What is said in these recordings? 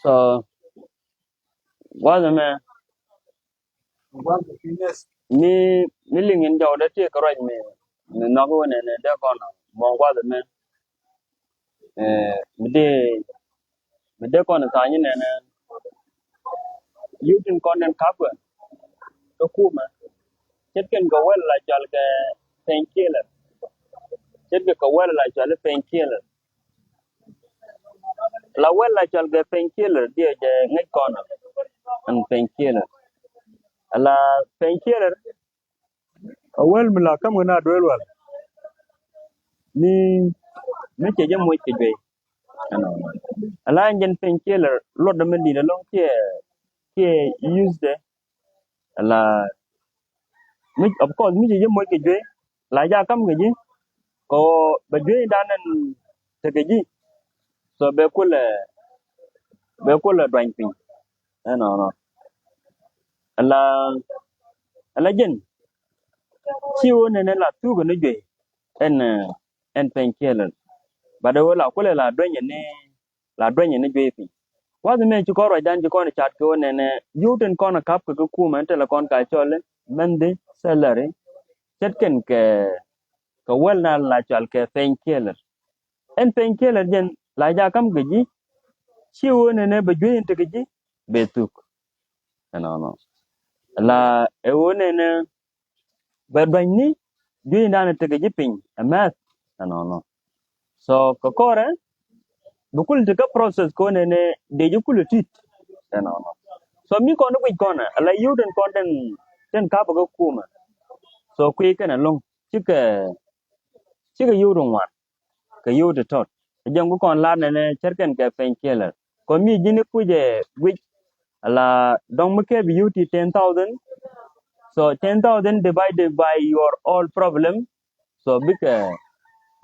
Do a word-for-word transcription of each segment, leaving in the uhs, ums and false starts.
So gua̱th ɛmɛ mi mi liŋ in jɔwdɛ ti kɛ ruac mi mi nhɔk wä nɛnɛ dee kɔn mɔ gua̱th ɛmɛ. Mi dee mi dee kɔn tha̱a̱ny nɛnɛ youth in kɔn nɛn kapkɛ kɛ kumɛ. Ce̱tkɛn kɛ wɛl la cɔal kɛ painkiller. Ce̱tkɛ kɛ wɛl la cɔal i̱ painkiller. La wɛl la cɔal kɛ painkiller diɛ jɛ ŋäc kɔn ɛn painkiller. Ala painkiller a wɛl mi la käm kɛ na duel wal mi mi cɛ jɛ moc kɛ juey. Ala ɛn jɛn painkiller luɔt dämɛ di̱t ɛlɔ̱ŋ kiɛ kiɛ use dɛ. Ala mi of course mi ci ji̱ moc kɛ juey la ja kam kɛ ji̱ kɛ bɛ juey dan ɛn tekɛ ji̱. So bɛ kulɛ bɛ kulɛ duany piny. Ɛnɔnɔ ala ala jɛn ci wä nɛnɛ la thuk ni juey ɛn ɛn painkiller. But wä la kulɛ la duany ni la duɛnyɛ ni juey piny. Wath mɛ ci kɔn ruacdan ci kɔn cat kɛ wä nɛnɛ youth in kɔn kap kɛ kɛ kumɛ in tɛlɛ kɔn ka cɔl i̱ mɛnthi salary. Ce̱tkɛn kɛ kɛ wɛl na la cɔal kɛ painkiller. Ɛn painkiller jɛn la ja kam kɛ ji̱ ci wä nɛnɛ bɛ juey in tekɛ ji̱ bɛ thuk. Ɛnɔnɔ la ɛ wä nɛnɛ bɛ duanyni juey in danɛ tekɛ ji̱ piny ɛ mɛth. Ɛnɔnɔ so kɛ kɔrɛ bi kul tekɛ process kɔn ɛnɛ dee ji̱ kulɛ tit. Ɛnɔnɔ so mi kɔn i̱ guic kɔn ɛ ala youth in kɔn den tin kapɛ kɛ kumɛ. So kui̱ kɛn ɛlɔ̱ŋ cikɛ cikɛ youth in ŋuan kɛ youth in tɔt. Ɛ jɛn ku kɔn lar nɛnɛ ce̱tkɛn kɛ painkiller. Kɔn mi ji̱n i̱ kucɛ guic ala dɔ̱ŋ mi kɛ bi youth ti ten thousand. So ten thousand divided by your all problem. So bikɛ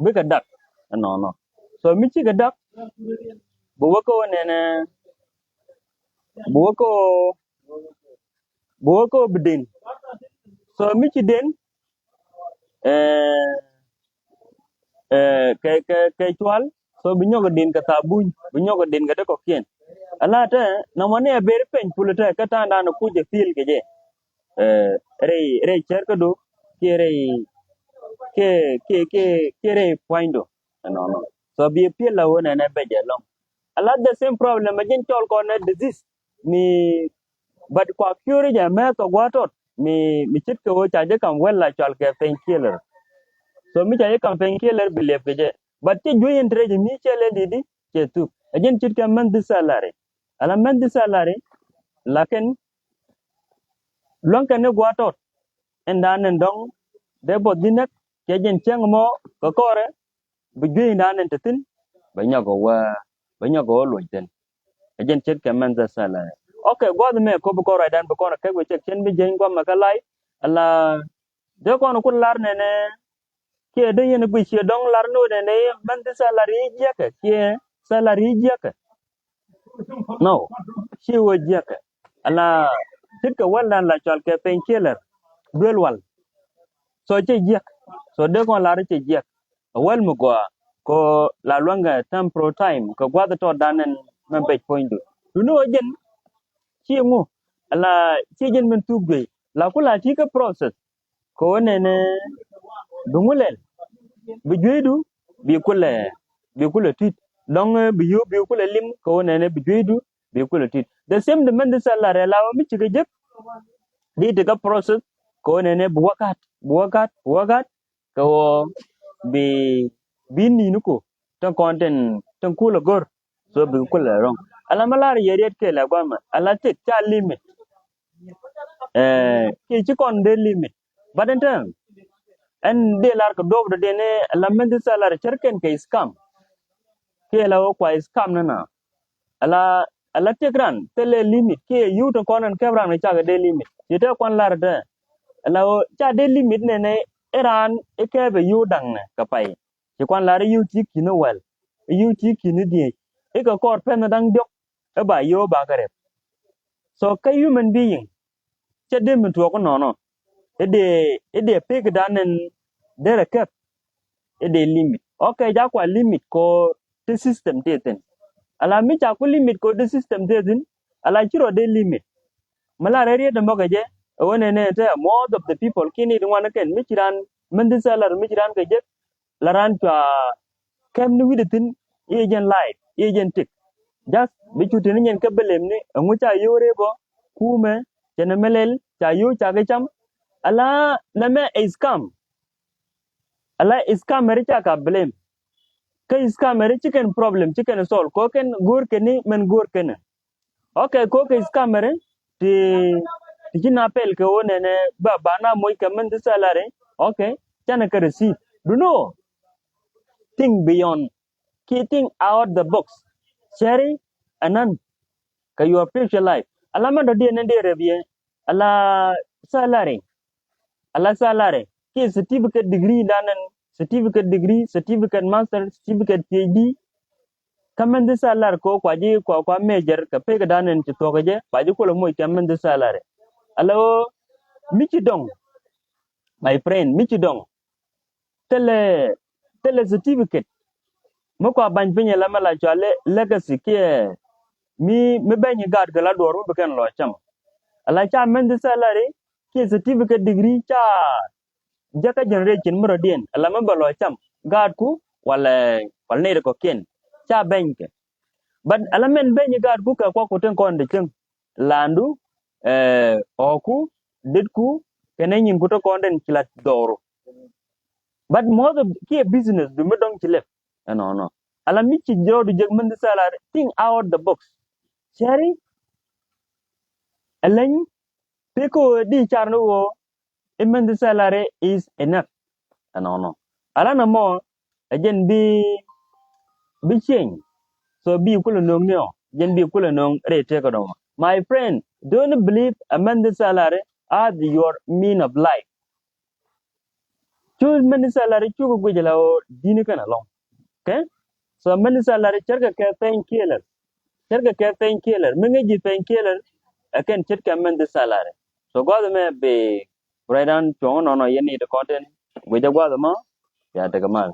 bikɛ dak. Ɛnɔnɔ so mi cikɛ dak bi wä kä wä nɛnɛ bi wä kä wä bi wä kä wä bi den. So mi ci den ɛ ɛ kɛ kɛ kɛ cual. So bi nyɔk din kɛ thabuny bi nyɔk din kɛ te kɔkiɛn. Ala te nɔmɔ ni a ber peny pul te kä ta̱a̱ dan kuc a feel kɛ jɛ. Ɛ rɛy rɛy cɛr kä do kiɛ rɛy kiɛ kiɛ kiɛ kiɛ rɛy puany do. Ɛnɔnɔ so bi a feel la wä nɛnɛ bɛ jɛ lɔŋ. Ala the same problem a jin cɔl kɔn nɛ disease mi but kua cure jɛ mɛth kɛ gua̱a̱ tɔt mi mi ce̱tkɛ wä ca jɛ kam wɛl la cɔal kɛ painkiller. So mi ca jɛ kam painkiller bi lep kɛ jɛ but cɛ juey in te rɛy jɛ mi cɛ lɛ di̱t di cɛ thuk. A jin ce̱tkɛ mɛnthi salary. Ala mɛnthi salary lakin luäŋ kɛn ni gua̱a̱ tɔt in dan in dɔ̱ŋ dee buɔth ji̱ näk cɛ jin cäŋ mɔ kɛ kɔrɛ. Bi juey in dan in te thin bɛ nyɔk kɛ wä bɛ nyɔk kɛ wä luɔc thin. Ɛ jɛn ce̱tkɛ mɛnthi salary. Okay gua̱th mɛ ko bi kɔn ruacdan bi kɔn kɛk wä cɛk cɛn bi jieny guamɛ kä lay. Ala dee kɔn ku lar nɛnɛ kiɛ dee yɛn guic ciɛ dɔ̱ŋ lar ni wä nɛnɛ mɛnthi salary jiɛkɛ kiɛ salary jiɛkɛ. No ci wä jiɛkɛ. Ala ce̱tkɛ wɛl dan la cɔal kɛ painkiller duel wal. So cɛ jiɛk so dee kɔn lar cɛ jiɛk. A wɛl mi gɔaa ko la luäŋ kɛ temporary time kɛ gua̱th tɔt dan ɛn mɛn pec puɔ̱nydu. Duni wä jɛn ci ŋu ala ci jɛn min thuk juey la ku la ti kä process. Kɛ wä nɛnɛ bi ŋu lɛl bi jueydu bi kulɛ bi kulɛ tui̱t. Dɔ̱ŋ bi yio̱w bi kulɛ lim kɛ wä nɛnɛ bi jueydu bi kulɛ tui̱t. The same the mɛnthi salary la wä mi cikɛ jek di ti kä process. Kɛ wä nɛnɛ bi wä kat bi wä kat bi wä kat kɛ ɣöö bi bi ni̱n ku tin kɔn tin tin kulɛ go̱r. So bi kulɛ ro̱ŋ ala mi lar yɛ riet kɛ lɛ guamɛ ala tek ca limit. Ɛ kiɛ ci kɔn dee limit. But in term ɛn dee lar kɛ duɔp dɔ̱diɛn ala mɛnthi salary cärkɛn kɛ scam. Kiɛ la ɣöö kua scam ni na ala ala tek ran thilɛ limit kiɛ yio̱w tin kɔn in kɛp ran kɛ cakɛ dee limit ci te kuan lar te. Ala ɣöö ca dee limit nɛnɛ i̱ ran i̱ kɛpɛ yio̱w da̱ŋnɛ kɛ pay. Ci kuan lar i̱ yio̱w ti ki̱n i̱ wɛl i̱ yio̱w ti ki̱n i̱ dhieec i̱ kɛ kɔr pɛn da̱ŋ diɔ̱k i̱ ba yio̱w ba kɛ rɛp. So kä human being cɛ dee min tuɔɔk inɔnɔ i̱ dee i̱ dee pek dan in derɛ kɛp. I̱ dee limit. Okay, ja kua limit ko ti system ti thin. Ala mi ca ku limit kɛ ɣöö dee system tëë thi̱n, ala ci rɔ dee limit. Mi la rɛy riet dämɔ kɛ jɛ, ɛ ɣöö nɛnɛ te most of the people kiɛ nɛy ti ŋuan kɛn mi ci raan, mɛn dhi salary mi ci raan kɛ jek, la raan cua kɛm ni wi̱cdɛ thi̱n, i̱ jɛn life, i̱ jɛn tik. Just bi cu tini nyɛn kä bi lem ni ɛŋu ca yio̱w rɛy bɔ, kumɛ, cɛn ɛmɛ lɛl ca yio̱w ca kɛ cam. Ala nɛmɛ ɛ scam. Ala scammer ca ka blame. Kä scammer ci kɛn problem, ci kɛn solve kɛ ɣöö kɛn go̱o̱r kɛn ni mɛn go̱o̱r kɛn. Okay, kɛ ɣöö kɛ scammer ti, ti ci na pɛl kɛ ɣöö nɛnɛ ba, ba na moc kɛ mɛn dhi salary. Okay, canɛ kɛ receive. Do not think beyond. Kiɛ think out the box. Cɛri ɛnan kɛ your future life. Ala mɛn dɔ̱diɛn ni dee rɛp yɛ. Ala salary. Ala salary kiɛ certificate degree dan ɛn, certificate degree, certificate master, certificate P H D. Kä mɛn dhi salary kɛ ɣöö kua ji̱ kua, kua major kɛ pek dan ɛn ci thuɔ̱k kɛ jɛ, kua ji̱ kulɛ moc kɛ mɛn dhi salary. Ala ɣöö mi ci dɔŋ, my friend, mi ci dɔŋ. Thilɛ, thilɛ certificate mi kua ba̱ny piny ala mɛ la cɔal i̱ legacy kiɛ mi, mi beny i̱ gaat kɛ la duɔ̱ɔ̱r mi bi kɛn lɔ cam. Ala ca mɛn dhi salary kiɛ certificate degree ca jäkä generation mi rɔ̱diɛn ala mi bɛ lɔ cam gaatku walɛ, walɛ nɛy ti kɔ̱kiɛn ca beny kɛ. But ala mɛn beny i̱ gaatku kɛ kuakku tin kɔn ti cieŋ. Landu, eh, ɣɔ̱ku, detku, kɛnɛ nyinku ti kɔn tin ci la dhɔru. But most of kiɛ business du mi dɔ̱ŋ ci lɛp. Ɛnɔnɔ. Ala mi ci jɔɔdu jek mɛn dhi salary, think out the box. Cɛri, ɛlɛny, pek ɣöö di car ni ɣöö i̱ mɛn dhi salary is enough. Ɛnɔnɔ. Ala nɔmɔ, ɛ jɛn bi, bi change. So bi kulɛ no̱o̱ŋ ni ɔ, jɛn bi kulɛ no̱o̱ŋ rɛy tëëkä dɔmɔ. My friend, don't believe a mɛn dhi salary as your mean of life. Cu mɛn dhi salary cukɛ guic ala ɣöö di̱ni kɛn alɔŋ. Okay? So mɛn dhi salary cärkɛ kɛ painkiller. Cärkɛ kɛ painkiller. Mi ŋäc ji̱ painkiller, ɛ kɛn ce̱tkɛ mɛn dhi salary. So gua̱th mɛ bi rɛydan cuɔ̱ŋ nɔnɔ yɛn ni ti kɔn tin guic ɛ gua̱th mɔ. Ya tekɛ mal.